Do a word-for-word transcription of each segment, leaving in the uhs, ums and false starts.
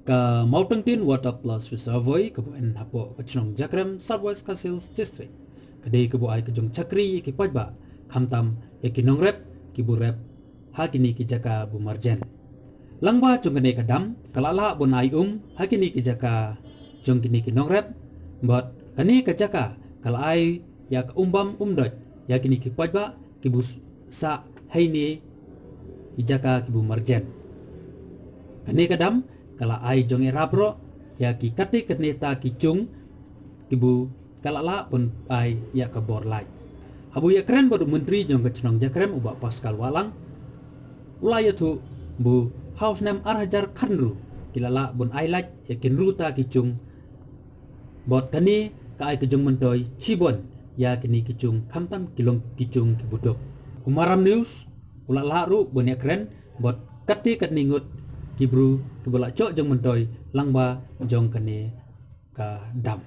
Ka Mawtangtien Water Plus Reservoir kaba yn hapoh ka chnong Jakrem, South West Khasi Hills District, ka dei kaba ai ka jong chakri ïa ki paidbah, khamtam ïa ki nongrep kiba rep ha kine ki jaka ba marjan. Lyngba jong kane ka dam ka la lah ban ai um ha kine ki jaka jong kine ki nongrep, bad kane ka jaka ka la ai ïa ka um bam um doit ïa kine ki paidbah kiba sah ha kine ki jaka kiba marjan. Kane ka dam ka la ai jong i rap roh ïa ki kate kane ta ki jung kiba ka la lah ban ai ïa ka bor lait. Haba ïakren bad u Myntri jong ka chnong Jakrem, u Bah Pascal Wahlang, u la ïathuh ba ha u snem ar hajar khatynru ki la lah ban ai lait ïa ki hynru ta ki jung, bad kane ka ai ka jingmyntoi shibun ïa kine ki jung, khamtam ki long ki jung kiba duk. U Maram News u la lah ruh ban ïakren bad kate katne ngut ki bru kiba la shoh jingmyntoi lyngba jong kane ka dam.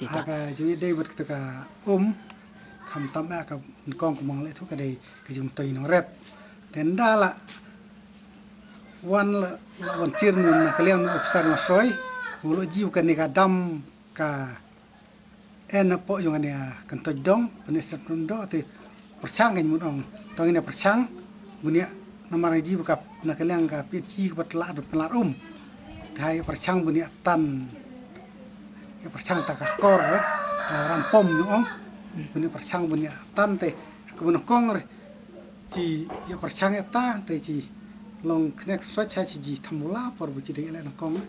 Ha ka jingïadei bad kata ka um, khamtam ïa ka nyngkong kumba nga la ïathuh, ka dei ka jingmyntoi nongrep. Te ynda la wan, la, la wan tiar na ka liang u ophisar Mawsoi, u la ïohi ba kane ka dam ka yn hapoh jong kane ka Kyntoit Dong, Pynïaid Stet Pyndoh, te pyrshang, kan mut ong, to ngin ïa pyrshang bun ïa, namar ngi ïohi ba ka, na ka liang ka P H E kaba tla don pynlait um. Te ha ïa pyrshang bun ïa tan, ïa pyrshang ta ka kor, eh, ka rampom, ngi ong, bun ïa pyrshang bun ïa tan, te kaba nyngkong re, shi ïa pyrshang ïa ta, te shi long khnek soi cha shi ji thambula por ba shi dei leh nyngkong.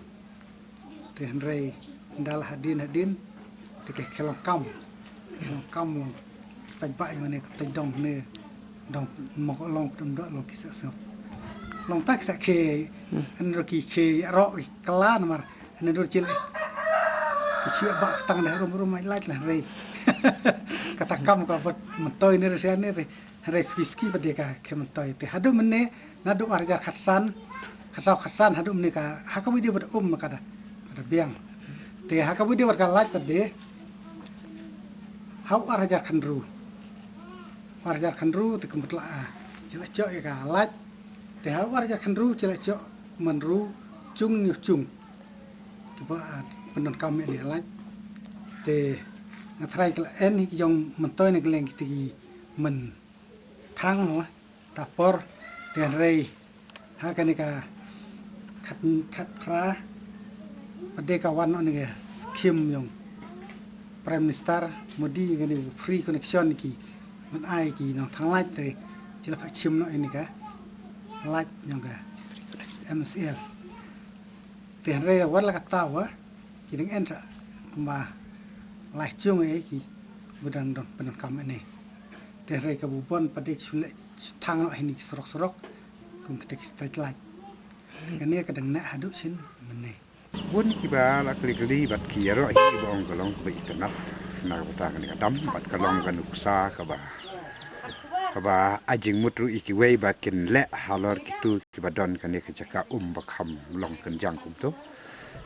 Te hynrei ynda la hadien hadien te ki, ki long kam, ki long kam long. Pynbha ïa mane ka Kyntoit Dong ne, dong mo ko long, Pyndoh long, ki sa sngap. Long ta ki sa khie, hynrei ki khie ïa roh ki kylla namar hynrei dur jil, ki shu ba tang da rum rum mai lait la hynrei. Kata kam ka bad myntoi ne re sia ne re. Hynrei suki suki pat de ka khie myntoi. Te haduh mynne, naduh ar hajar khatsan, khatsaw khatsan haduh mynne ka, ha kaba ïadei bad um ka da, ka da biang. Te ha kaba ïadei bad ka lait pat de, ha u ar hajar khatynru, ar hajar khatynru te ka mut la, ah, shi la shoh ïa ka lait. Te ha u ar hajar khatynru shi la shoh man ru chung hynñiew chung kiba la, ah, pyndonkam ïa kane ka lait. Te nga tharai ka la yn hi ki jong myntoi na ka liang kita ki mynthang mo, ta por, te hynrei ha kane ka khat, khatphra pat de ka wan noh ïa kane ka skim jong Prime Minister Modi, kane free connection ki ban ai ki nongthang lait, te shi la phah shim noh ïa kane ka lait jong ka M S L. Te hynrei wat la katta wa, ki dang yn sa kumba lai chung eh kiba dang don pyndonkam ïa kane. Te hynrei kaba bun pat de shu leh, shu thang noh ïa kine ki surok surok kum kita ki street light. Kane ka dang neh haduh shin mynne. Bun kiba la kylli kylli bad ki ïaroh hi ba ong ka long kaba itynnad na ka bynta kane ka dam bad ka long ka nuksa kaba, kaba ai jingmut ruh ïa kiwei ba kin leh halor kito kiba don kane ka jaka um ba kham long kynjang kumto.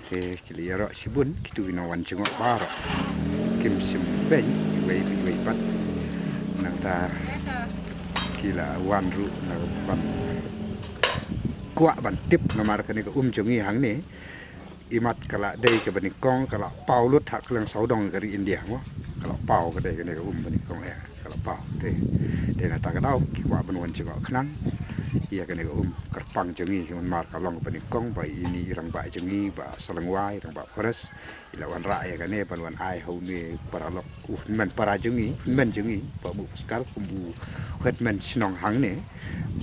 Te ki la ïaroh shibun kito ki nongwan jngoh baroh, kim shym beiñ iwei pa iwei pat. Nangta ki la wan ruh na ban kwah ban tip namar kane ka um jong ngi hangne. Imat ka la dei kaba nyngkong, ka la paw lut ha ka liang sawdong ka ri India mo. Ka la paw, ka dei kane ka um ba nyngkong eh, ka la paw. Te, te na kata ka daw ki kwah ban wan jngoh khnang ïa kane ka um kyrpang jong ngi, namar ka long kaba nyngkong ba ine i rangbah jong ngi, Bah Salangwa, i rangbah forest, i la wanrah ïa kane ban wan ai ha une u paralok, u hynmen para jong ngi, u hynmen jong ngi, Bah Buh Paskal, kum u headman shnong hangne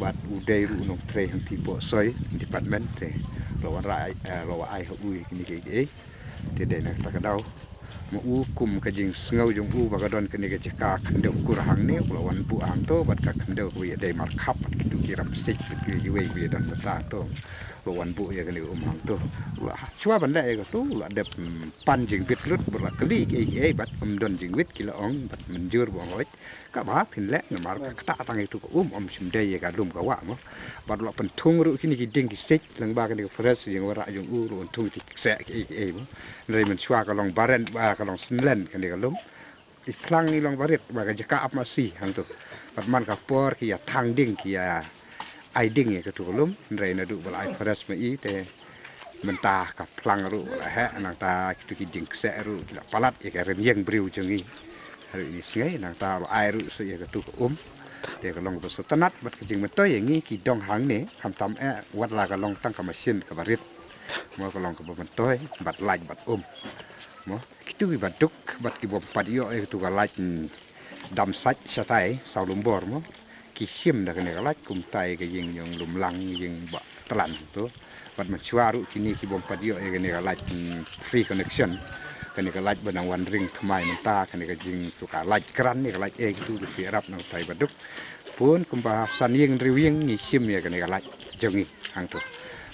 bad u dei ruh u nongtrei hangtei poh soi department. Te la wanrah, eh, la wah ai ha u ïa kine kiei kiei. Te dei na kata ka daw ma u, kum ka jingsngew jong u ba ka don kane ka jaka khyndew kur hangne, u la wan buh hangto bad ka khyndew kaba ïadei markhap bad kito ki ram siej bad kiwei kiwei ba ïadon bynta hangto. U la wan buh ïa kane ka um hangto. U la shuwa ban leh ïa kato u la dep, mm, pan jingbit lut bad la kylli kiei kiei bad ym don jingwit, ki la ong bad mynjur ba ong hooid. Kaba phin leh namar ka ktah tang ïa kato ka um, ym shym dei ïa ka lum ka wah mo. Bad u la pynthung ruh kine ki dieng ki siej lyngba kane ka forest, jingwanrah jong u ruh, pynthung ki kseh kiei kiei mo. Hynrei mynshuwa ka long baren, ba ka long synlen kane ka lum. I phlang i long barit ba ka jaka ap masi hangtu. Bad man ka por ki ïa thang ding ki ïa ai ding ïa katu ka lum, hynrei naduh ba la ai forest ma i te mynta ka phlang ruh ba la heh, nangta kitu ki dieng kseh ruh ki la palat ïa ka rynïeng briew jong i. Haduh i sngi nangta ba ai ruh sa ïa katu ka um. Te ka long ba sngewtynnat bad ka jingmyntoi ïa ngi ki dong hangne, khamtam eh wat la ka long tang ka machine ka barit. Mo ka long kaba myntoi bad lait bad um. Mo kitu ki baduk bad ki bym pat ïoh ïa katu ka lait, mm, dam sait shatai saw lumbor mo. Ki shim da kane ka lait kumta ïa ka ïing jong Lumlang, ïing Bah Tlan tu. Bad mynshuwa ruh kine ki bym pat ïoh ïa kane ka lait, mm, free connection. Kane ka lait ba nang wan ring thymmai mynta, kane ka jing tu ka lait kran ne ka lait eh kitu ki ïarap na utai baduk. Pun kumba san ïing hynriew ïing ngi shim ïa kane ka lait jong ngi hangtu.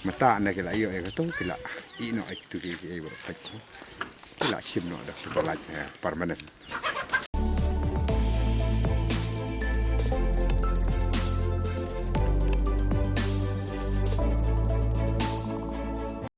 Mynta na ki la ïoh ïa katu ki la ïeh noh ïa kitu ki, ki, ki, ki la shim noh da tu ka lait, eh, permanent.